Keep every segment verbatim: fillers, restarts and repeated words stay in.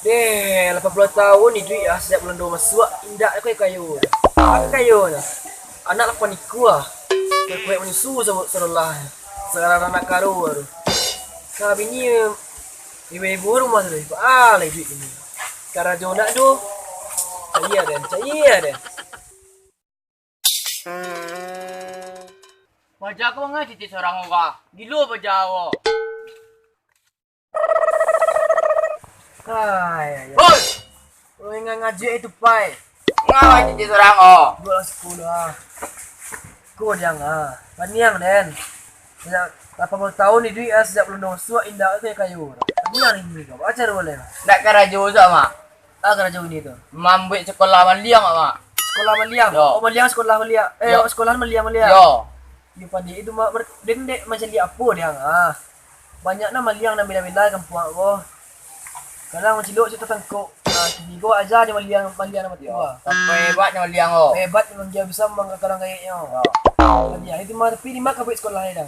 Eh, lapan puluah tahun iduik ah, sajak bulan duo masuak, indak ko kayo. Apo kayo nyo? Anak lapan ikua. Kuek manyusu sa-, sarolah. Sakarang anak karo tu. Ka bini, ibu-ibu rumah tu, ah, lah iduik bini. Karajo nak tu. Cayia den, cayia den. Paja ko mangaji ti sorang ko. Gilo paja ko. Hai, ayo. Hoi! Oi, nga-, ngajak itu, Pai. Ngawa ngaji sorang ko? Buat sekolah. Ko diang ah. Paniang den. Sajak lapan puluah tahun iduik ah, sajak bulan duo masuak indak kayo. Paniang ini ko. Baca dulu lah. Ndak karajo sak, Mak. Ah, karajo ini tu. Mambuek sekolah maliang, Mak. Sekolah maliang? Yo. Oh, maliang sekolah maliang. Eh, Yo. Sekolah maliang, maliang. Yo. Yo, padi itu, Mak, ber-, den dek mancaliak apo diang ah. Banyak nah maliang nan bela-bela di kampuang ko. Kadang cilok cito tangkok. Ah, kini ko aja nyo maliang, maliang nan Yo. Batua. Sampai hebat nyo maliang ko. Hebat nyo maliang bisa manggakarang kayaknyo. Yo. Padi ah, itu mah, tapi di ma ka buek sekolah ni dah?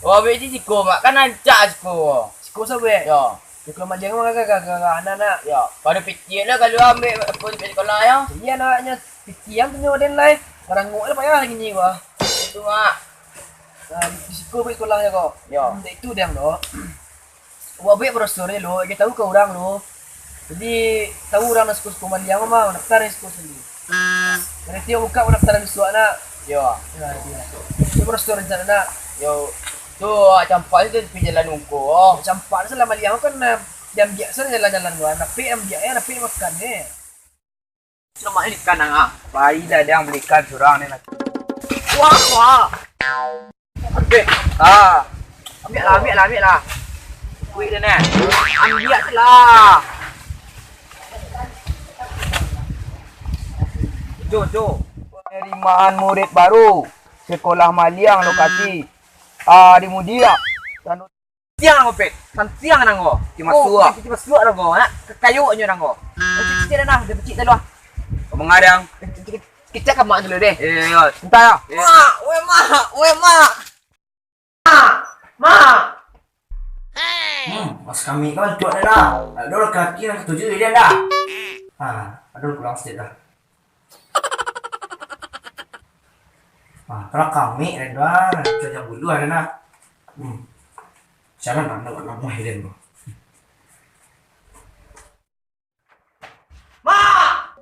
Oh, ambiak di siko, Mak. Kan rancak siko. Siko sabuik? Yo. Di sekolah maliang mah gagah-gagah anak-anak. Yo. Pado piti lah kalau ambiak apo di sekolah yo. Iyo, anaknyo piti ang tu nyo den lai. Barangok lah payah lagi ni gua. Itu, Mak. Nah, di, di siko buek sekolah yo ko. Yo. Hmm, itu diang do. Awak buek brosur ni lo, agi tahu ka urang lo. Jadi, tahu urang nan suko-suko maliang mah, daftar di siko sendiri. Berarti awak buka pendaftaran bisuak nak. Yo. Yo, jadi lah. Itu brosur rencana nak. Yo. Tu, ah, campak tu tepi jalan ungko. Campak tu salah maliang kan, nah, diambiak salah jalan-jalan gua. Napik ambiak ya, napik makan ni. Sudah makan ikan ang ah. Pai lah diang bali ikan surang ni nak. Wah, wah. Ambiak. Ah. Ambiak lah, ambiak lah, ambiak lah. Kuik dah nah. Ambiak lah. Jo, jo. Penerimaan murid baru. Sekolah maliang lokasi. Ah, di Mudiak. Santiang nangko, Pet. Santiang nangko. Cik masuak. Oh, cik masuak nangko. Nak kakayo nyo nangko. Cik, cik, cik, dah nah. Dah pecik dah lah. Mangadang. Cik, cik, cik, cik, cik, mak dulu deh. Eh, yo. Entah lah. Eh. Mak, weh, mak, weh, mak. Mak, mak. Hmm, mas kami kan cuak dah nah. Aduh, kaki nak ketujuh dia dah. Ha, aduh, pulang sikit dah. Ah, kalau kami, Ridwan, cuaca bulu ada nak. Hmm. Siapa nak nak nak muah Ridwan tu? Mak!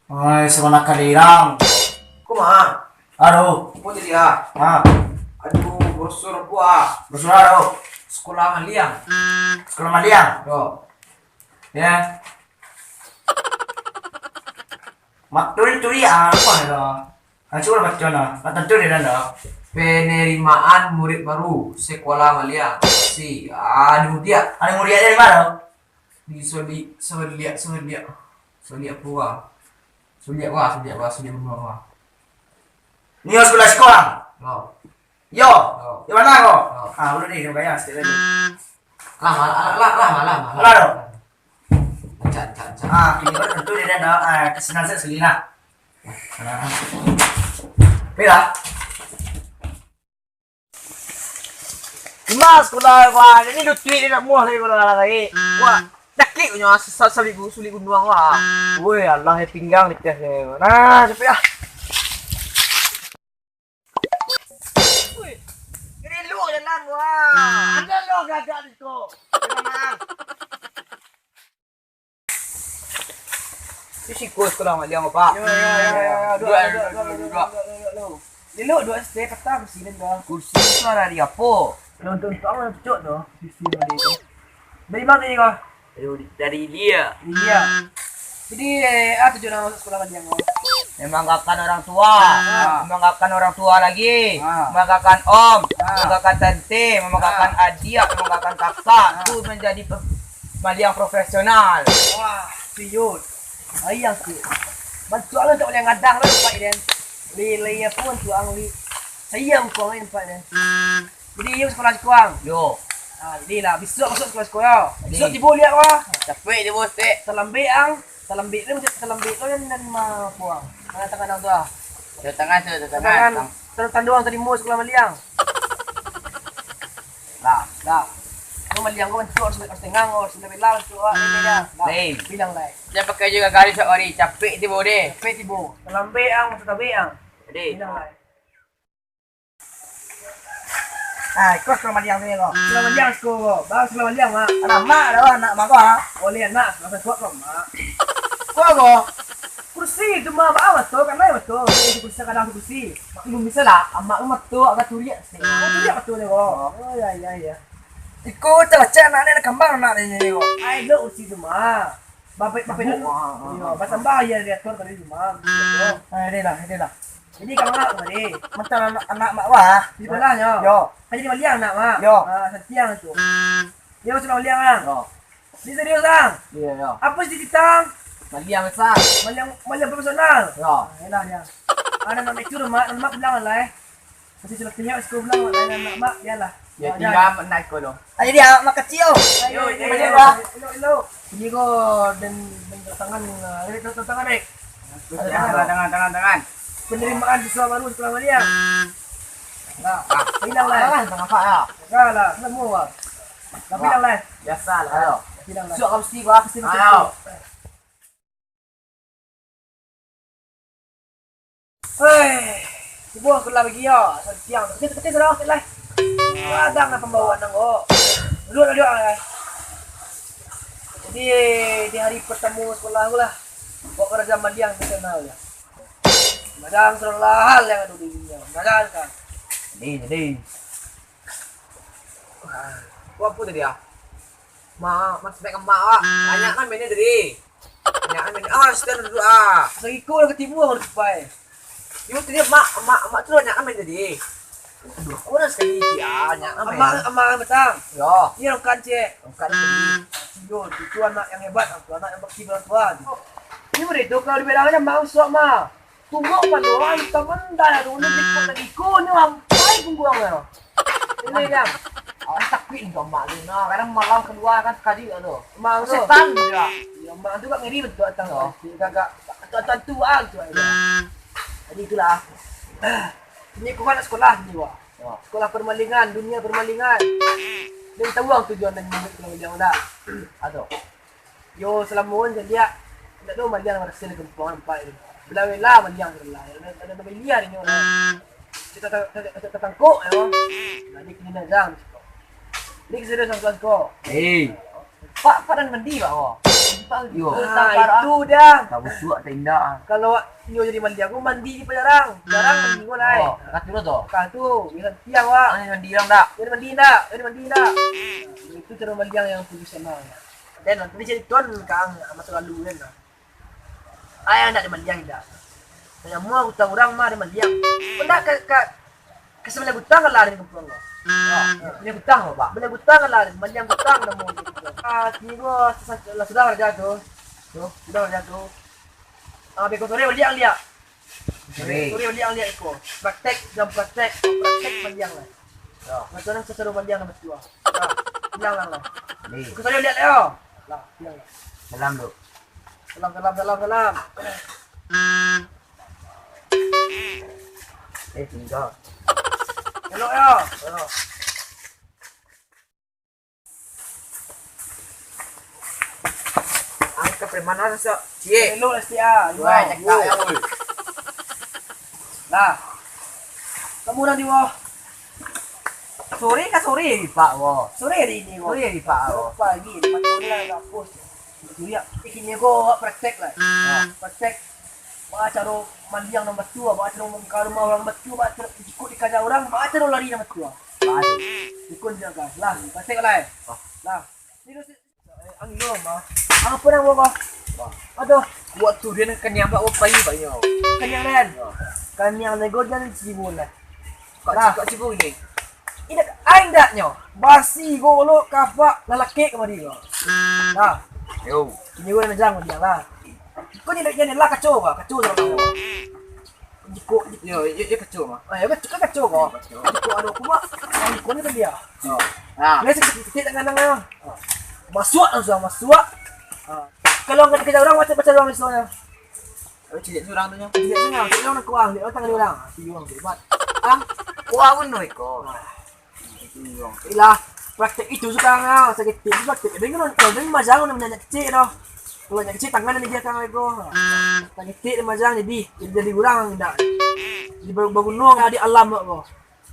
Ai, semangat kali irang. Ko mah? Aduh. Ko jadi ah. Ha. Aduh, brosur ko ah. Brosur aduh. Sekolah maliang. Sekolah maliang. Yo. Ya. Mak turi-turi apa dah? Acu lah baca nah. Nak tentu dia dah. Penerimaan murid baru sekolah maliang. Si, ah, di Mudiak. Ada Mudiak dari mana? Di Soli-, Soliak, Soliak. Soliak Pura. Soliak Pura, Soliak Pura, Soliak Pura. Ni sekolah sekolah. Oh. Yo. Oh. Di mana ko? Oh. Ah, udah deh, bayar sikit lagi. Lah, lah, lah, lah, lah, lah, lah. Lah, dong. Cak, cak, cak. Ah, kini baru tentu dia dah, ah, kasih nasihat sekali lah. Ah. Oke lah. Mas, sekolah, wah, ini duit dia nak muah lagi, kalau lagi. Wah, sakit punya, sa-, sa-, sulit gu-, sulit gunduang, wah. Woi, Allah, ya pinggang di atas ni. Nah, capek lah. Wih, ini lu jalan, wah. Ada lu gagak di situ. Tenang. Di siko sekolah maliang, Pak. Yo, yo, yo, yo, yo. Duduk, duduk, duduk, duduk, duduk, duduk, duduk, duduk. Elok duduk situ, patah kursi ni dah. Kursi tu dari apo? Nonton tu, awak cocok tu, kursi tadi tu. Dari mana tadi kau? Aduh, dari dia. Dia. Jadi, eh, ah, tujuan awak masuk sekolah maliang kau? Membanggakan orang tua. Ah. Membanggakan orang tua lagi. Ah. Membanggakan om, ah, membanggakan tante, membanggakan, ah, adik, membanggakan kakak. Ah. Tu menjadi pe-, maliang profesional. Wah, siut. Ayang tu. Bantuak lah untuk maliang gadang lah, Pak, den. Li, li, apa, bantuak ang, li. Saya bukan main, Pak, den. Jadi, iyo sekolah siko ang. Yo. Ah, jadi lah, bisuak masuk sekolah siko yo. Jadi. Bisuak tibo liak wah. Capek tibo, Stek. Talambek ang. Talambek tu, talambek tu kan nan ma-, apo ang. Tangan-tangan ang tu ah. Yo, tangan tu, tangan. Tangan. Tang- Tando, tando ang tarimo sekolah maliang. Lah, lah. Ko maliang ko bantuak harus, harus tenang, harus bela-bela bantuak, ah, ini dah. Nah, Hei. Bilang lai. Jan pakai jo gagah dek suatu hari, capek tibo deh. Capek tibo. Talambek ang, maso tabek ang. Jadi. Bilang lai. Ah, iko siko maliang tadi ko. Siko maliang siko ko. Bang, siko maliang, Mak. Anak mak dah, anak mak ko, ah. Oleh anak, masa kuat ko, Mak. Ko ko. Kursi tu, Mak, baa batua, kan lai batua. Kursi kadang kursi. Mak, belum bisa lah. Amak tu batua, agak turiak sih. Oh, turiak batua ni ko. Oh, ya, ya, ya. Iko cacak anak ni, anak kambang anak ni ko. Ai, lo kursi tu, Mak. Bapak, bapak Mabuk, dulu. Ah, ah, Iyo, ah, basambah ya diatur tadi tu, Mak. Ah, ini lah, ini lah. Jadi kalau nak tadi. Macam anak, anak mak wah. Di sebelah nyo. Yo. Kan jadi maliang nak, Mak. Yo. Ah, santiang tu. Dia masuk maliang, Ang. Yo. Ni serius, Ang. Iya, yo. Apa sih kita? Maliang besar. Maliang, maliang profesional. Yo. Ah, yalah dia. Ada nak mature, Mak, nak Mak bilang lah, eh. Masih sudah tengok sekolah, Mak, lain anak, Mak, biarlah. Ya, tinggal anak iko tu. Ayo dia, Mak kecil. Ayo, ayo, ayo, ayo. Elok, elok. Ini ko dan, dan tangan, ah, ini tangan, eh. Tangan, tangan, tangan, tangan. Penerimaan siswa baru sekolah maliang. Nah, bilang lah. Tangan apa ya? Enggak lah, semua. Tapi bilang lah. Biasa lah, ayo. Bilang lah. Suap kapsi, gua kapsi. Ayo. Hei, subuah tu lah bagi yo, santiang. Kecil, kecil sudah, kecil lah. Kadang lah pambawaan nang ko. Duduk, duduk lah. Jadi, di hari pertama sekolah tu lah, buat kerja maliang kita kenal ya. Madang sudah lah hal yang ada di dunia. Madang kan. Jadi, jadi. Wah, apa tadi ah? Ma, Mas Mek Emak, Wak. Banyak kan mainnya tadi. Banyak kan mainnya. Ah, sudah duduk ah. Sagiko lah ketibu aku lupa eh. Yo, tadi Mak, Mak, Mak tu banyak kan main tadi. Aduh, kurang sekali dia, banyak kan main. Amak, Amak Batang. Yo. Iya, Rongkan, Cek. Rongkan tadi. Yo, itu anak yang hebat, itu anak yang bakti orang tua. Ini mereka kalau dibilang aja mau sok mah. Tunggu panduan, teman daya dulu ikut lagi ko ni ampai pungguang lah. Ini kan. Awak takut ni gambar ni. Nah, kadang malam keluar kan sekali lah tu. Mak tu. Setan juga. Ya, mak tu kat ngeri betul datang tu. Agak-agak tak tentu ah tu. Jadi itulah. Ini kau nak sekolah ni, Wak. Ya. Sekolah permalingan, dunia permalingan. Dia tahu ang tujuan dan niat kalau dia dah. Aduh. Yo, salamo ko jadi, indak ado maliang barasiah di kampuang nampak tu. Bela-bela maliang tu lah. Ado, ado, ado baliah inyo lah. Kita ta-, ta-, ta-, tatangkok, yo. Jadi kini nazang. Ni kisah dia sangko-sangko. Hei. Pak, Pak dah mandi, Pak, ko? Pak, Yo. tu Ah, tampar, ah. itu dah. Tak busuak, tak indak, ah. Kalau inyo jadi maliang, ko mandi di pajarang. Jarang mandi ko lai. Oh, kat tu tu? Kat tu, biasa tiang, Pak. Ah, mandi orang tak? Jadi mandi tak? Jadi mandi tak? Itu cara maliang yang profesional. Dan nanti cerita kan masa lalu kan. Ayah ndak dimaliang indak. Saya mua utang urang mah dimaliang. Pendak ka, ka, ka samaliang gutang lah di kampuang ko. Samaliang gutang ko, Pak. Samaliang gutang lah, maliang gutang namo. Ah, tibo lah sudah raja tu. Tu, sudah raja tu. Ah, beko sore baliak liak. Sore. Sore baliak liak iko. Praktek, jam praktek, praktek maliang lah. Yo. Macam mana sesuruh maliang nama tua. Nah, bilang lah. Ni. Kau saja lihat yo. Lah, bilang lah. Salam tu. Salam, salam, salam, salam. Eh, tinggal. Elok yo. Elok. Angka preman lah, sok. Cie. Elok lah, Sia. Wah, cakap ya, woi. Lah. Kamu dah di bawah. Sore ka sore, Pak, wo. Sore hari ini, wo. Sore hari, Pak, wo. Sore pagi, di mata orang dah hapus. Curiak. Kini ko awak praktek lah. Ya. Praktek. Baa caro maliang nan batua, baa caro mambuka rumah urang batua, baa caro jikok dikaja urang, baa caro lari nan batua. Baa tu. Ikun dia kan. Lah, praktek lah, eh. Oh. Lah. Ni tu si-, eh, ang iyo, mah. Apa namo ko? Wah. Aduh. Waktu dia nak kaniang, Pak, wo pai, Pak, yo. Kaniang, kan? Yo. Kaniang nego jan sibuk lah. Kok Lah. Kok sibuk ni? Indak, aing dak nyo. Basi golok kapak lalaki kamari ko. Nah. Yo. Kini urang najang dia lah. Kau ni nak jadi lah kaco bah, kaco sama kau. Jiko, jiko. Yo, yo, yo kaco mah. Ah, ya kaco, kaco ko. Kaco. Jiko ado aku mah. Ah, jiko ni kan dia. Yo. Nah. Dia sakit-sakit tangan nang. Masuk langsung, masuk. Ah. Kalau nggak dikejar orang, macam macam orang misalnya. Ciliak surang tu nyo. Ciliak surang, ciliak urang kuang, ciliak urang tangan urang. Iyo, urang hebat. Ang, kuang pun no iko. Nah, itu urang. Ilah. Praktek itu suka ngau, saketek itu praktek. Tapi kan kalau dari majang udah banyak kecil dah. Kalau banyak kecil tangan yang dia kan lego. Saketek di majang jadi jadi, jadi urang indak. Jadi baru bagunuang di alam kok.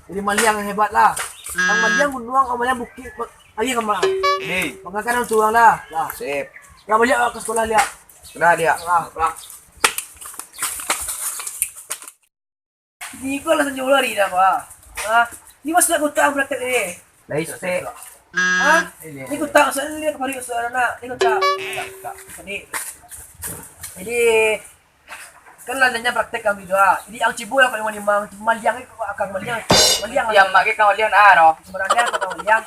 Jadi maliang yang hebat lah. Ang maliang gunuang, ang maliang bukik, aia kama. Ni. Manggakan tu urang lah. Lah. Sip. Lah baliak ka sekolah liak. Sudah dia. Lah. Lah. Ni ko lah sanjo hari dah, Pak. Ah, ni masuk kota praktek ni. Lai stek. Ah, ni kota masuk ni, kamari masuk anak. Ni kota. Jadi, jadi kan lah nanya praktek kami tu ah. Jadi ang cibo lah kalau lima maliang ni, kau akan maliang, maliang. Yang mak kau maliang ah, roh. Sebenarnya kau maliang.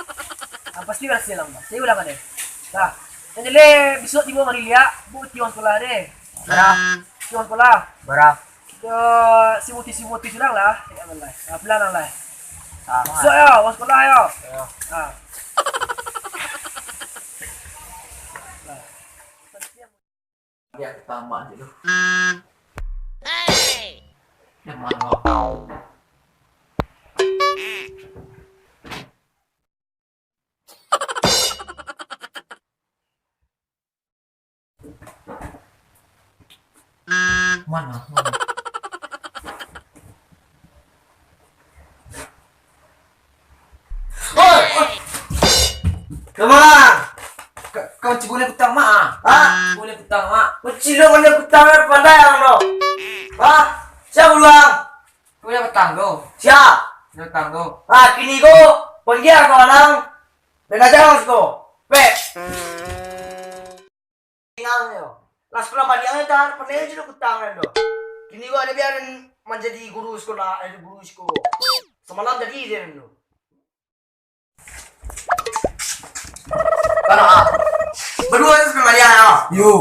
Ah, pasti berhasil lah, Pak. Saya ulang ada. Nah, yang jelek besok tibo mari liak, bu tiwang sekolah deh. Bara? Tiwang sekolah. Bara? Yo, si muti, si muti surang lah. Ya Allah. Ah, pelan lah. Ah, besok yo, wan sekolah yo. Yo. Ah. Dia pertama je tu. Yang mana? Mana? Mana? Oi! Oi! Kama? Ka-, kau cikgu ni kutang mak ah? Ha? Cikgu ni kutang mak. Kau cikgu ni kutang mak, pandai ang tu. Ha? Sia urang? Kau ni patang tu. Sia? Ni patang tu. Ha, kini ko, panggil kau alang. Dengar jangan siko. Pek. Ingang yo. Lah sekolah baliak ni tahan, pandai jo kutang kan tu. Kini ko ada biar manjadi guru sekolah, eh, guru siko. Samalam jadi dia tu. Kana? Baduo se sekolah baliak yo. Yo.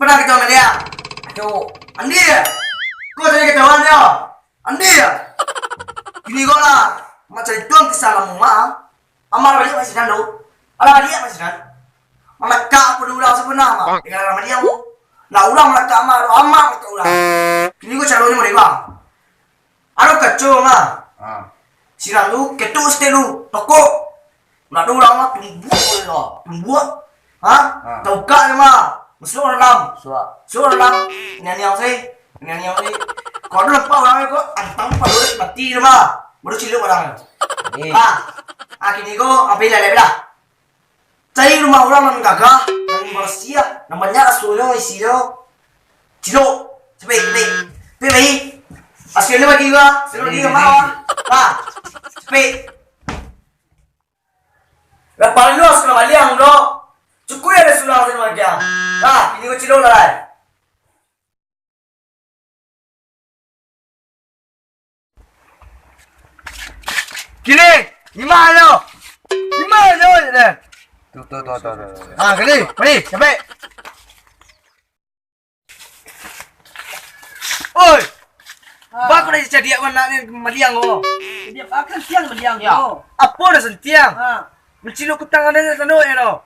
Pernah kito baliak? Aco. Andi yo? Ko tadi ketahuan yo. Andi yo? Kini ko lah, mak carito kisah lamo mak. Amak baliak mak sinan tu. Alah baliak mak sinan. Malakak pado urang sabananyo mak. Dengan urang baliak tu. Lah urang malakak amak tu, amak malakak urang. Kini ko caronyo model bang. Ado kaco mah. Ha. Sinan tu ketuk stek tu, tokok. Nak ado urang mah tumbuak tu, tumbuak. Ha? Ha. Taukak je mah. Masuak dalam. Masuak. Masuak dalam. Niang-niang se. Niang-niang se. Kalau ado nampak urang ko, antang pado mati je mah. Baru cilik urang. Eh. Ha. Ha, kini ko, ampai lah, lah. Cari rumah urang nan gagah, nan barasiah, nan banyak asuahnyo, isinyo. Cilok, capek, capek. Capek, pai. Asuahnyo bagi gua, asuahnyo bagi gua, mak. Wah, capek. Lah parlu asuah baliang, bro. Cukuik ado surang asuah baliang. Nah, kini gua cilok lah, lai. Kini, di ma nyo? Di ma nyo, deh? Tu, tu, tu, tu, tu, tu. Ah, kini, mari, capek. Oi! Ah. Baa kau lah cadiak anak ni maliang ko? Cadiak akan tiang maliang ko. Apo lah santiang? Ah. Mancilok kutang ado nan tanduk yo doh.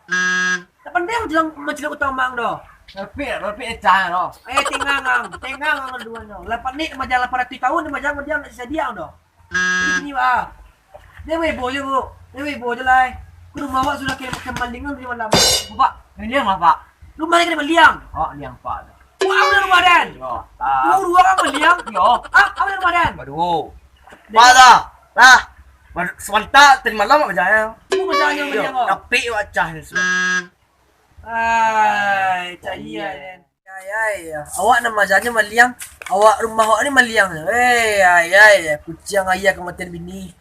Tak pandai mancilok, mancilok kutang mang doh. Rapik, rapik ecah doh. Eh, tengang ang, tengang ang duonyo. Lapan ni majang lapan ratuih tahun, majang, majang nak sadiang doh. Jadi gini, Pak. Dia heboh je, Bu. Dia heboh je lah. Ke rumah awak sudah kayak makan malingan di malam. Bapak, malingan apa, Pak? Rumah ni kena maliang. Oh, liang, Pak. Wah, apa rumah dan? Yo, ah. Dua orang maliang? Yo. Ah, apa rumah dan? Baduo. Pak lah. Lah. Semantak tadi malam apa jaya? Apa jaya maliang kau? Tapi wacah ni semua. Ai, cahaya ni. Ai, ai, ai. Awak nan majanya maliang. Awak rumah awak ni maliang. Eh, ai, ai, ai. Kuciang aia kematian bini.